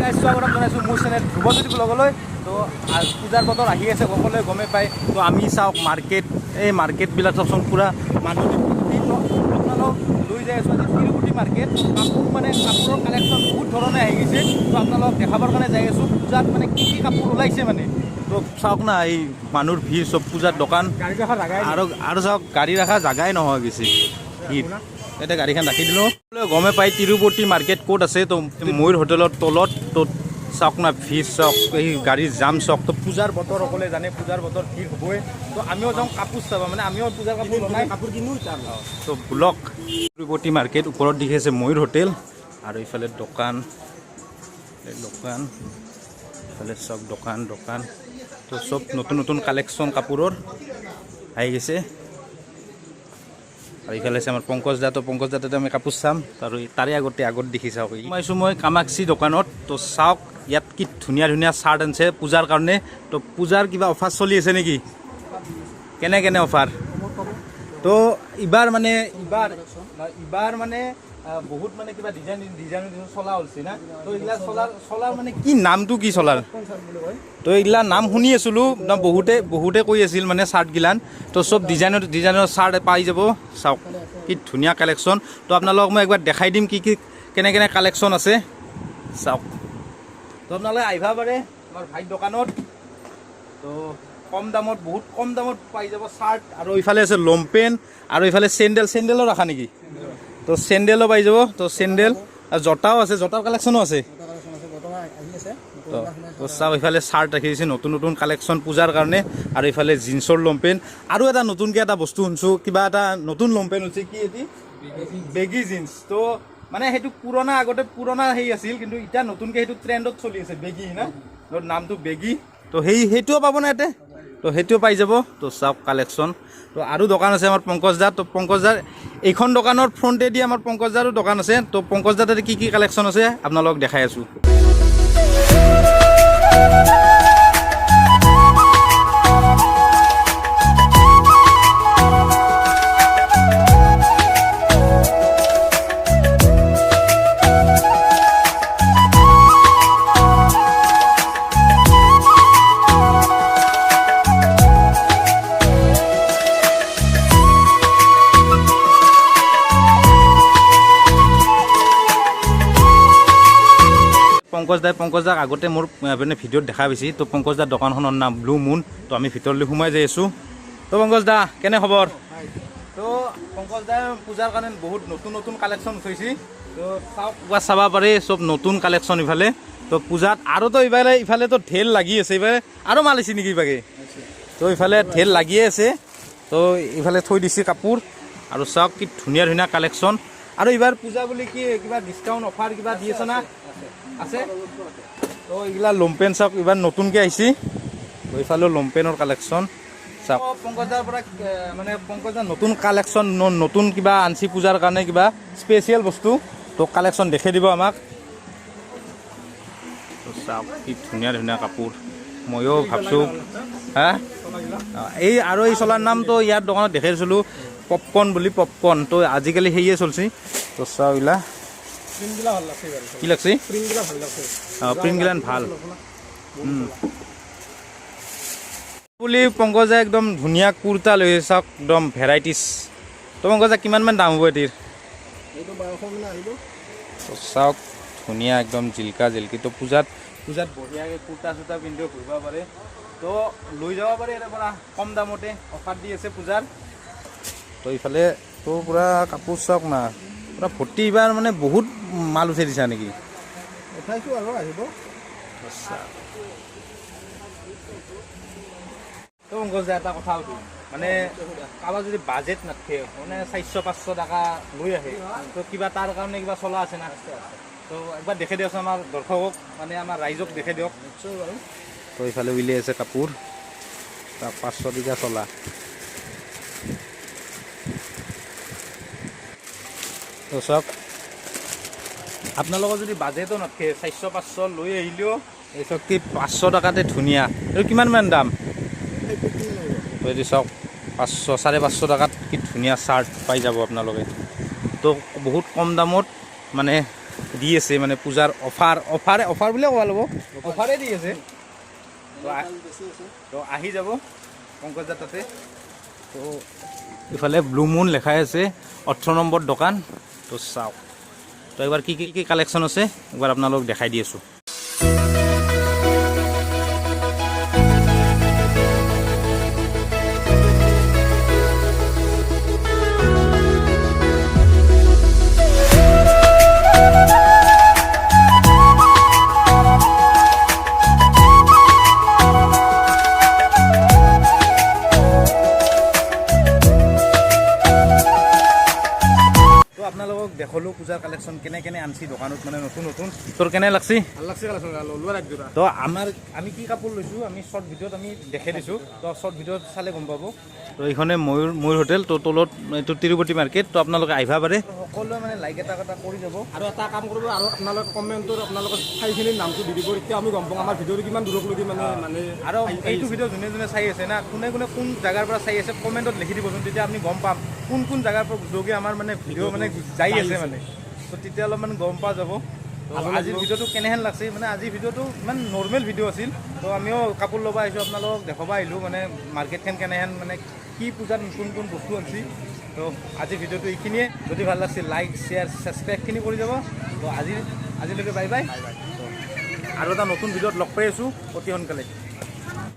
Guys, স্বাগতম জনাইছোঁ মোৰ চেনেল ধ্ৰুৱজ্যোতি ব্লগলৈ। তো পূজাৰ বতৰ আহি আছে, সকলোৱে গমেই পায়। তো আমি চাওক মাৰ্কেট, এই মাৰ্কেটবিলাক চাওকচোন, পূৰা মানুহ ভৰ্তি। তো আপোনালোক লৈ যাই আছোঁ আজি তিৰুপতি মাৰ্কেট। কাপোৰ মানে কাপোৰৰ কালেকশ্যন বহুত ধৰণে আহি গৈছে। তো আপোনালোক দেখাবৰ কাৰণে যাই আছোঁ পূজাত মানে কি কি কাপোৰ ওলাইছে মানে। তো চাওক না, এই মানুহৰ ভিৰ, চব পূজাৰ দোকান। গাড়ী ৰখা জাগাই আৰু আৰু চাওক, গাড়ী ৰখা জাগাই নোহোৱা গৈছে, ভিৰ। এতিয়া গাড়ীখন ৰাখি দিলোঁ। গমে পাই তিৰুপতি মাৰ্কেট ক'ত আছে। তো ময়ূৰ হোটেলৰ তলত। তো চাওক না, ভিৰ চাওক, এই গাড়ীৰ জাম চাওক। তো পূজাৰ বতৰ, সকলোৱে জানে পূজাৰ বতৰ ভিৰ হ'বই। তো আমিও যাওঁ কাপোৰ চাব, মানে আমিও পূজাৰ কাপোৰ ল'নাই। কাপোৰ কিনো। তো ব্লক তিৰুপতি মাৰ্কেট, ওপৰত দেখি আছে ময়ূৰ হোটেল। আৰু ইফালে দোকান, এই দোকান, ইফালে চব দোকান দোকান। তো চব নতুন নতুন কালেকশ্যন কাপোৰৰ আহি গৈছে। আৰু ইফালে আছে আমাৰ পংকজ দা। তো পংকজ দা তাতে আমি কাপোৰ চাম। আৰু তাৰে আগতে আগত দেখি চাওক, সোমাইছোঁ মই কামাক্ষী দোকানত। তো চাওক, ইয়াত কি ধুনীয়া ধুনীয়া চাৰ্ট আনিছে পূজাৰ কাৰণে। তো পূজাৰ কিবা অফাৰ চলি আছে নেকি? কেনে কেনে অফাৰ? তো ইবাৰ মানে বহুত মানে কিবা ডিজাইন ডিজাইন চলা হৈছে না। তো এইগিলা চলাৰ চলাৰ মানে কি নামটো কি চলাৰ? তো এইগিলা নাম শুনি আছিলোঁ না, বহুতে বহুতে কৈ আছিল মানে চাৰ্ট গিলান। তো চব ডিজাইনৰ ডিজাইনৰ চাৰ্ট পাই যাব। চাওক কি ধুনীয়া কালেকশ্যন। তো আপোনালোকক মই একবাৰ দেখাই দিম কি কি কেনে কেনে কালেকশ্যন আছে, চাওক। তো আপোনালোকে আহিব পাৰে আমাৰ ভাইৰ দোকানত। তো কম দামত, বহুত কম দামত পাই যাব চাৰ্ট। আৰু ইফালে আছে লংপেণ্ট আৰু ইফালে চেণ্ডেল। চেণ্ডেলো ৰাখা নেকি? তো চেণ্ডেলো পাই যাব। তো চেণ্ডেল আৰু জোতাও আছে, জোতাৰ কালেকশ্যনো আছে। তো তো চাওক, ইফালে চাৰ্ট ৰাখি দিছে, নতুন নতুন কালেকশ্যন পূজাৰ কাৰণে। আৰু ইফালে জিন্সৰ লংপেণ্ট। আৰু এটা নতুনকৈ এটা বস্তু শুনছোঁ, কিবা এটা নতুন লংপেণ্ট হৈছে, কি এটি বেগী জিন্স। তো মানে সেইটো পুৰণা, আগতে পুৰণা হেৰি আছিল, কিন্তু এতিয়া নতুনকৈ সেইটো ট্ৰেণ্ডত চলি আছে, বেগী না। তো নামটো বেগী। তো সেইটোও পাব না ইয়াতে। তো সেইটোও পাই যাব। তো চাওক কালেকশ্যন। তো আৰু দোকান আছে আমাৰ পংকজ দা। তো পংকজ দাৰ এইখন দোকানৰ ফ্ৰণ্টেদি আমাৰ পংকজ দাৰো দোকান আছে। তো পংকজ দাৰ তাতে কি কি কালেকশ্যন আছে আপোনালোকক দেখাই আছোঁ। পংকজ দাই, পংকজ দাক আগতে মোৰ মানে ভিডিঅ'ত দেখা পাইছি। তো পংকজ দাৰ দোকানখনৰ নাম ব্লু মুন। তো আমি ভিতৰলৈ সোমাই যাই আছোঁ। তো পংকজ দা, কেনে খবৰ? তো পংকজ দাই পূজাৰ কাৰণে বহুত নতুন নতুন কালেকশ্যন উঠাইছে। তো চাওক, একবাৰ চাব পাৰে, চব নতুন কালেকশ্যন ইফালে। তো পূজাত আৰু তো ইফালে ইফালেতো ঢেৰ লাগি আছে। ইফালে আৰু মাল আহিছে নেকি ইভাগে? তো ইফালে ঢেৰ লাগিয়ে আছে। তো ইফালে থৈ দিছে কাপোৰ। আৰু চাওক কি ধুনীয়া ধুনীয়া কালেকশ্যন। আৰু এইবাৰ পূজা বুলি কি কিবা ডিছকাউণ্ট অফাৰ কিবা দি আছে না আছে? তো এইগিলা লংপেণ্ট চাওক, এইবাৰ নতুনকৈ আহিছে। তো এইফালেও লংপেণ্টৰ কালেকশ্যন চাওক। পংকজাৰ পৰা মানে পংকজাৰ নতুন কালেকশ্যন, নতুন কিবা আনছি পূজাৰ কাৰণে, কিবা স্পেচিয়েল বস্তু। তো কালেকশ্যন দেখাই দিব আমাক। তো চাওক কি ধুনীয়া ধুনীয়া কাপোৰ। ময়ো ভাবছোঁ হা এই আৰু এই চলাৰ নামটো ইয়াৰ দোকানত দেখাইছিলোঁ, পপকৰ্ণ বুলি, পপকৰ্ণ। তো আজিকালি সেয়ে চলছি। তো চাওক এইগিলা। প্ৰিণ্টগিলা ভাল লাগছে বাৰু। কি লাগছে? প্ৰিণ্টগিলা ভাল লাগছে। প্ৰিণ্টগিলান ভাল বুলি পংকজে একদম ধুনীয়া কুৰ্তা লৈ চাওক, একদম ভেৰাইটিছ। তো পংকজা, কিমানমান দাম হ'ব এটিৰ? এইটো 1200 মানে আহিব। তো চাওক, ধুনীয়া একদম জিলকা জিলকি। তো পূজাত পূজাত বঢ়িয়াকৈ কুৰ্তা চুৰ্তা পিন্ধিও ঘূৰিব পাৰে। তো লৈ যাব পাৰে ইয়াৰে পৰা, কম দামতে অফাৰ দি আছে পূজাৰ। তো ইফালে তো পূৰা কাপোৰ চাওক না, পূৰা ভৰ্তি। এইবাৰ মানে বহুত মাল উঠাই দিছা নেকি? উঠাইছোঁ, আৰু আহিব। তো পংকজ দা, এটা কথা সুধো, মানে কাৰোবাৰ যদি বাজেট নাথাকে, মানে 400 500 টকা লৈ আহে, তো কিবা তাৰ কাৰণে কিবা চলা আছে না? তো একবাৰ দেখাই দিয়কচোন আমাৰ দৰ্শকক, মানে আমাৰ ৰাইজক দেখাই দিয়ক। নিশ্চয় বাৰু। তো ইফালে উলিয়াই আছে কাপোৰ, তাক 500 টকীয়া চলা। তো চাওক, আপোনালোকৰ যদি বাজেটো নাথাকে, 400 500 লৈ আহিলেও এই চাওক কি 500 টকাতে ধুনীয়া। এইটো কিমানমান দাম? তো এইটো চাওক, 500, 550 টকাত কি ধুনীয়া চাৰ্ট পাই যাব আপোনালোকে। তো বহুত কম দামত মানে দি আছে, মানে পূজাৰ অফাৰ, অফাৰ অফাৰ বুলিয়ে ক'ব লাগিব, অফাৰে দি আছে। তো আহি যাব পংকজদাৰ তাতে। তো ইফালে ব্লু মুন লেখাই আছে, 18 নম্বৰ দোকান। তো চাওক, তো একবাৰ কি কি কি কালেকশ্যন আছে একবাৰ আপোনালোক দেখাই দি আছোঁ। তো আপোনালোকক দেখলো পূজাৰ কালেকশ্যন কেনে কেনে আনছি দোকানত, মানে নতুন নতুন। তোৰ কেনে লাগছি? ভাল লাগছে কালেকশ্যন, ল'লো আৰু একযোৰা। তো আমি কি কাপোৰ লৈছোঁ আমি শ্বৰ্ট ভিডিঅ'ত আমি দেখাই দিছোঁ, তো শ্বৰ্ট ভিডিঅ'ত চালে গম পাব। তো এইখনে ময়ূৰ ময়ূৰ হোটেল, তো তলত এইটো তিৰুপতি মাৰ্কেট। তো আপোনালোকে আহিব পাৰে সকলোৱে, মানে লাইক এটা এটা কৰি যাব। আৰু এটা কাম কৰিব, আৰু আপোনালোকে কমেণ্টত আপোনালোকৰ ঠাইখিনিৰ নামটো দি দিব, তেতিয়া আমি গম পাওঁ আমাৰ ভিডিঅ'টো কিমান দূৰলৈকে মানে মানে আৰু এইটো ভিডিঅ' যোনে যোনে চাই আছে না, কোনে কোনে কোন জেগাৰ পৰা চাই আছে কমেণ্টত লিখি দিবচোন, তেতিয়া আমি গম পাম কোন কোন জেগাৰ পৰা যোগে আমাৰ মানে ভিডিঅ' মানে যাই আছে মানে। তো তেতিয়া অলপমান গম পোৱা যাব। তো আজিৰ ভিডিঅ'টো কেনেহেন লাগছে, মানে আজিৰ ভিডিঅ'টো ইমান নৰ্মেল ভিডিঅ' আছিল। তো আমিও কাপোৰ ল'ব আহিছোঁ, আপোনালোকক দেখুৱাব আহিলোঁ মানে মাৰ্কেটখন কেনেহেন, মানে কি পূজাত নতুন নতুন বস্তু আনছি। তো আজিৰ ভিডিঅ'টো এইখিনিয়ে, যদি ভাল লাগছে লাইক শ্বেয়াৰ ছাবস্ক্ৰাইবখিনি কৰি যাব। তো আজিলৈকে বাই বাই, আৰু এটা নতুন ভিডিঅ'ত লগ পাই আছোঁ অতি সোনকালে।